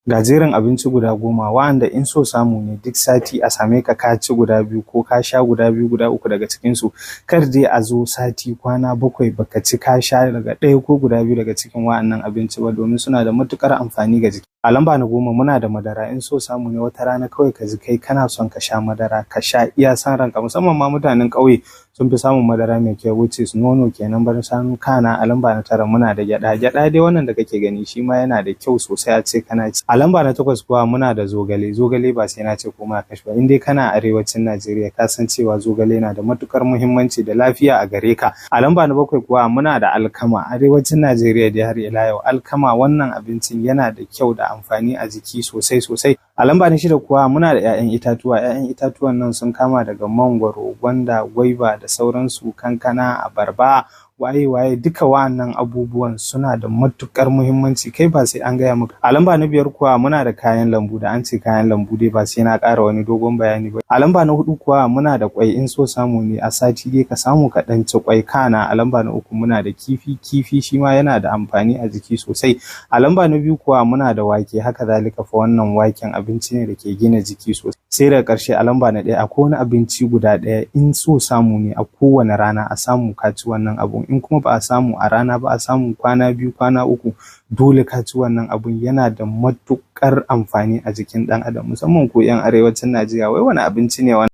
Ga jerin abinci guda 10 wa'anda in so samu ne duk sati a same ka ka ci guda biyu ko ka sha guda biyu, guda uku daga cikinsu. Kar dai a zo sati kwana 7 baka ci ka sha daga ɗaya ko guda biyu daga cikin wa'annan abinci ba, domin suna da matuƙar amfani ga jiki. A lamba na 10 muna da madara. In so samu ne wata rana kawai ka ji kai kana son ka sha madara, ka sha iya san ranka, musamman ma mutanen ƙauye sun fi samun madara mai kyau, which is nono kenan bar shanu. Kana a lamba na 9 muna da gyaɗa. Gyaɗa dai wannan da kake gani, shi ma yana da kyau sosai a ce kana ci. A lamba na 8 kuwa muna da zogale. Zogale ba sai na ce komai a kashi ba, in dai kana arewacin Najeriya ka san cewa zogale na da matukar muhimmanci da lafiya a gare ka. A lamba na 7 kuwa muna da alkama. Arewacin Najeriya dai har ila yau, alkama wannan abincin yana da kyau da amfani a jiki sosai sosai. A lamba na 6 kuwa muna da 'ya'yan itatuwa. 'Ya'yan itatuwan nan sun kama daga mangwaro, gwanda, gwaiba da sauransu, kankana, abarba, waye waye, duka wa'annan abubuwan suna da matukar muhimmanci, kai ba sai an gaya maka. A lamba na 5 kuwa muna da kayan lambu. Da an ce kayan lambu dai ba sai na ƙara wani dogon bayani ba. A lamba na 4 kuwa muna da kwai. In so samu ne a sati dai ka samu ka ɗan ci kwai. Kana a lamba na 3 muna da kifi. Kifi shi ma yana da amfani a jiki sosai. A lamba na 2 kuwa muna da wake. Haka zalika fa, wannan waken abinci ne da ke gina jiki sosai. Sai daga ƙarshe a lamba na 1, akwai wani abinci guda ɗaya, in so samu ne a kowane rana a samu ka ci wannan abun. In kuma ba a samu a rana ba, a samu kwana 2, kwana 3, dole ka ci wannan abun. Yana da matuƙar amfani a jikin ɗan adam, musamman ku 'yan arewacin Najeriya. Wai wani abinci ne wannan?